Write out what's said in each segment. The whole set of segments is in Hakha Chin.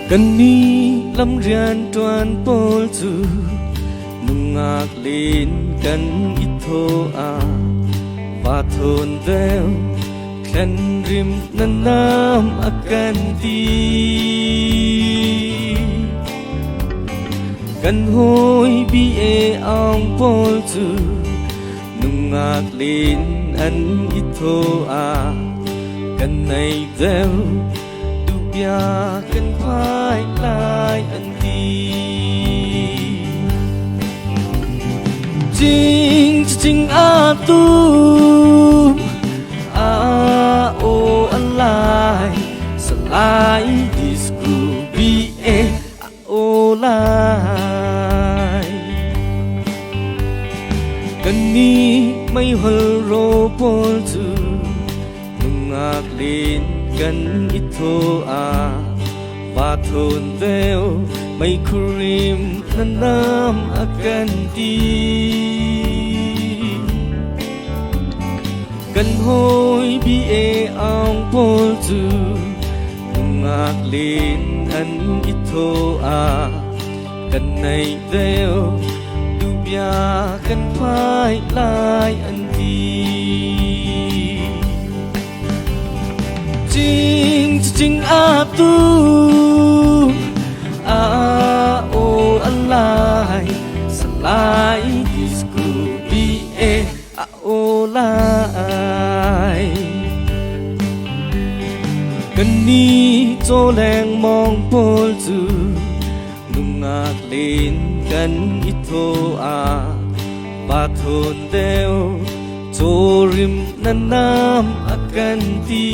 Kannih lam rianṭuan pawl cu nungak len kan i thaw ah va thawn deuh thlen rim na nam a kan ti. Kan hawi BA Aung pawl cu nungak len an i thaw ah kan nei deuh Tubia kan phai lai an ti. Cing cing a tu a o an lai salai disku bi e a o lai. Kan ni meihol ro pawl cu Nungak len kan i thaw ah va thawn deu meikhurim na nam a kan ti. Kan hawi BA Aung pawl cu nungak len an i thaw ah kan nei deu tubia kan phai lai an ti. Cing cing a tu a o a lai salai disku bi e a o lai. Kan ni chaw leng mong pawl cu Nungak len kan i thaw ah pa thawn deuh cawrim na nam a kan ti.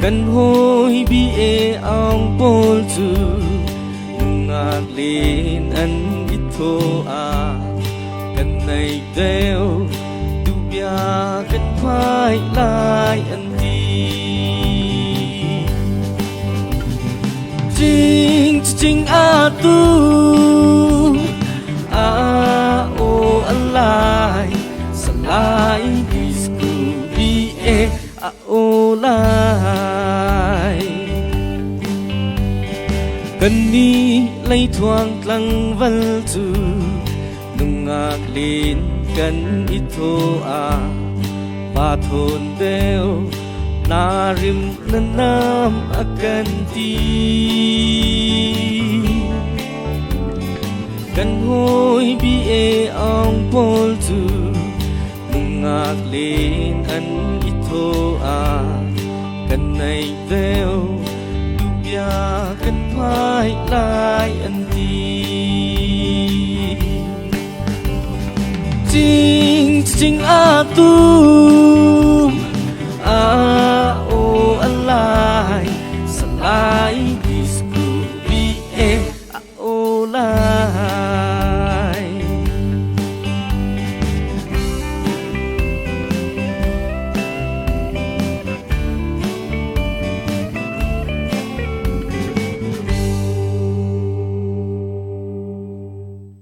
Kan hawi BA Aung pawl cu nungak len an i thaw ah kan nei deuh tubia kan phai lai an ti. Cing cing a tu a o a lai salai disku bi e a o lai. Kan ni leithuang tlangval cu nungak len kan i thaw ah pa thawn deuh na rim na nam a kan ti. Kan hawi BA Aung pawl cu nungak len an i thaw ah kan nei deuh tubia kan phai lai an ti. Cing cing a tu.